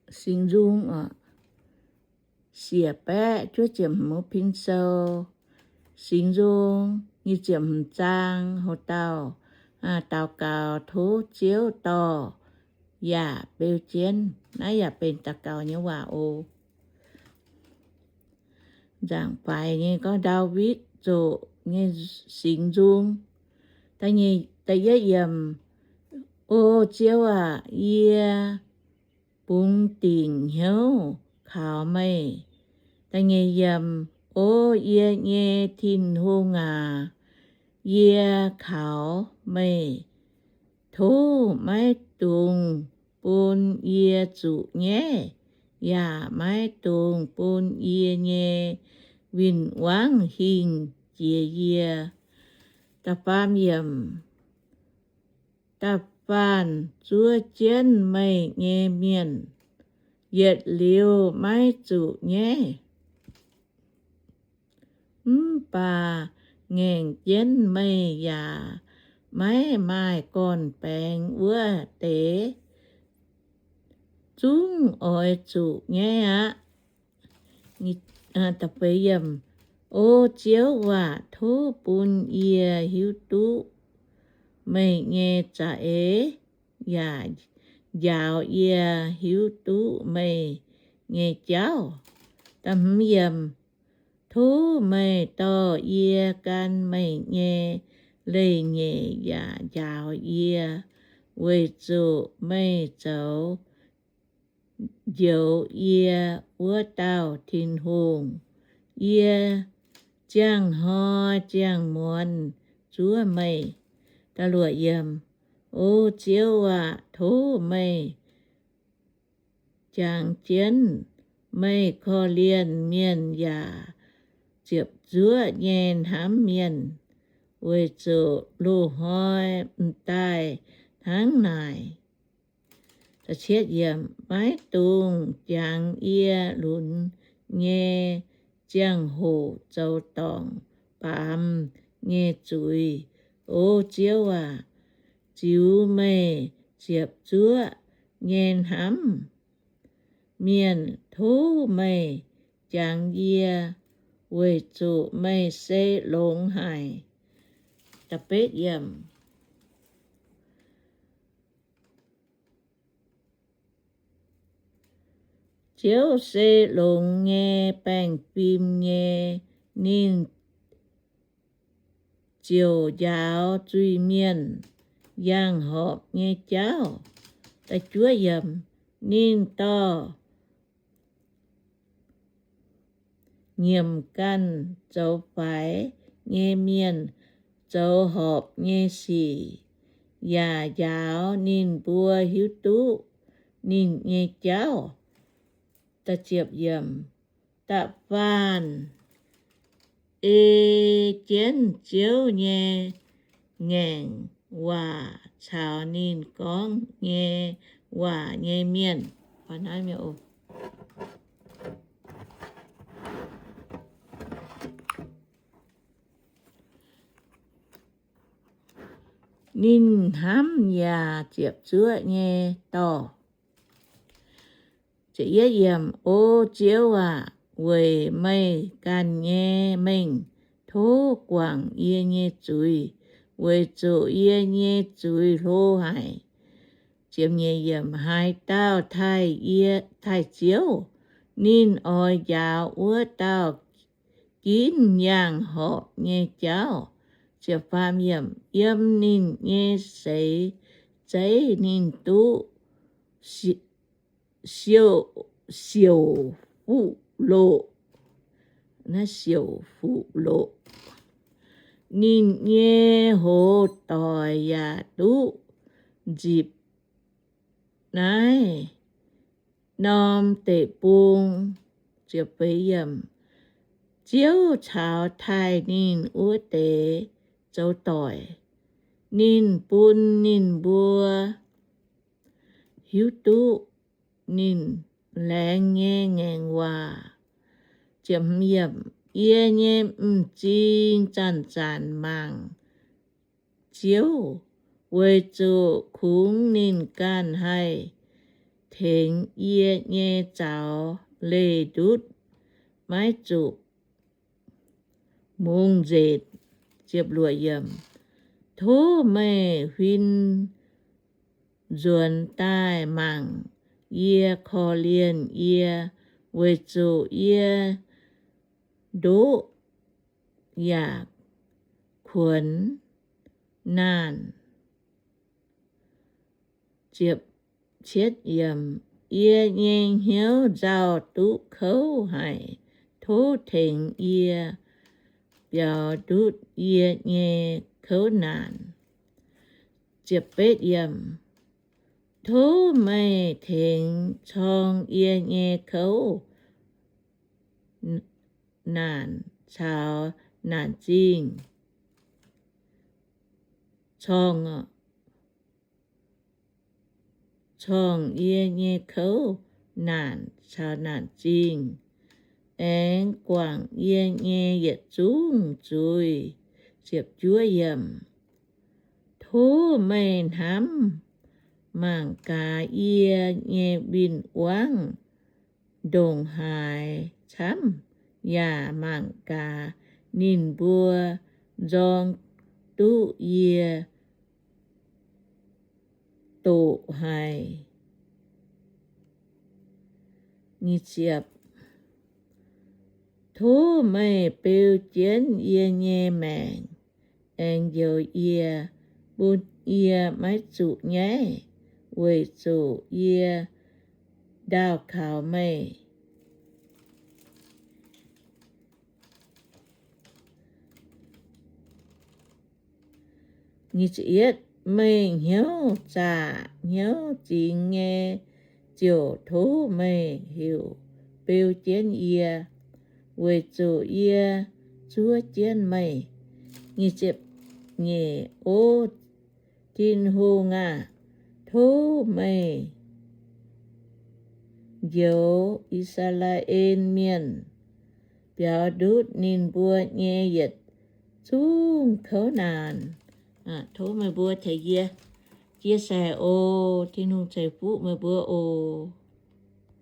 Singx Nzung oc, siec baeqv juov ziepc hmz Pin Sou, Singx Nzung nyic ziepc hmz zaang, hoc dauh daux gaux tov Ziouv dorh yaac beu jienv. Naaiv yaac benx daux gaux nyei waac oc. Nzaangc faix nyei gorngv Ndaawitv zoqc nyei Singx Nzung. Da'yietv yiemc, O Ziouv aac, yie bungx dingc hnyouv kaux meih. Da'nyeic yiemc, O yie nyei Tin-Hungh aac, yie kaux meih. Tov maiv dungx bun yie zuqc nyaiv, yaac maiv dungx bun yie nyei win-wangv hingh jiex yie. Da'faam yiemc, Da'faanh zuov jienv meih nyei mienh yietc liuz maiv zuqc nyaiv. Mv baac ngaengc jienv meih yaac maiv maaih gorn-baengx wuov deix zungv oix zuqc nyaiv aqv. O Ziouv aac, tov bun yie hiuv duqv meih nyei za'eix, yaac njaaux yie hiuv duqv meih nyei jauv. Tov meih dorh yie gan meih nyei leiz-nyeic yaac njaaux yie, weic zuqc meih zoux njoux yie wuov dauh Tin-Hungh. Yie ziangh hnoi ziangh muonz zuov meih. O Ziouv aac, tov meih jangx jienv meih korv-lienh mienh yaac ziepc zuoqv nyei hnamv mienh, weic zuqc loz-hnoi m'daaih hnangv naaic. Maiv dungx jangx yie lunx nyei ziangh hoc zoux dorngc baamz nyei zuiz. O Ziouv aac, ziux meih ziepc zuoqv nyei hnamv mienh. Tov meih jangx yie, weic zuqc meih se longx haic. Ziouv se longx nyei baengh fim nyei. Ninh ziouc njaaux zuiz-mienh yangh horpc nyei jauv. Ninh dorh nyiemc ganh zoux faix nyei mienh zoux horpc nyei sic, yaac njaaux ninh mbuo hiuv duqv ninh nyei jauv. Da'faanh ei jienv Ziouv nyei ngaengc waac caux ninh gorngv nyei waac nyei mienh. Ninh hnamv yaac ziepc zuoqv nyei dorh. O Ziouv aac, weic meih ganh nyei mengh tov guangc yie nyei zuiz, weic zuqc yie nyei zuiz hlo haic. Haaix dauh taaih Ziouv, ninh oix njaaux wuov dauh ginv yangh horpc nyei jauv. Yiem ninh nyei seix zeiv ninh duqv siouc, siouc fuqv loqc, siouc fuqv loqc. Ninh nyei hoz doic yaac duqv nzipc naaiv norm deic-bung. Ziouv caux taaih ninh wuov deix zoux doic. Ninh bun ninh mbuo hiuv duqv ninh laengz nyei ngaengc waac. Yie nyei m'zing zanc-zanc mangc Ziouv, weic zuqc kungx ninh ganh haih tengx yie nyei zaux leih ndutv maiv zuqc mungz nzengc. Tov meih huin nzuonx daaih mangc yie, korv-lienh yie, weic zuqc yie ndoqv yaac kuonx naanh. Yie nyei hnyouv nzauh duqv kouv haic. Tov tengx yie biaux ndutv yie nyei kouv naanc. Tov meih tengx corng yie nyei kouv naanc caux naanc zingh. Corng, corng yie nyei kouv naanc caux naanc zingh, aengx guangc yie nyei yietc zungv zuiz. Tov meih hnamv mangc gaax yie nyei win-wangv ndongc haaix camv, yaac mangc gaax ninh mbuo nzorng duqv yie doqc haic. Tov meih beu jienv yie nyei maengc, aengx njoux yie, bun yie maiv zuqc nyaiv, weic zuqc yie ndaauh kaux meih. Meih hnyouv zaqc hnyouv zingx nyei ziouc tov meih heuc beu jienv yie, weic zuqc yie zuov jienv meih. Nyeic, O Tin-Hungh aah! Tov meih njoux I^saa^laa^en Mienh, biaux ndutv ninh mbuo nyei yietc zungv kouv naanc. Tov meih mbuo tengx yie chia sẻ oc. Tin-Hungh ceix fuqv meih mbuo oc.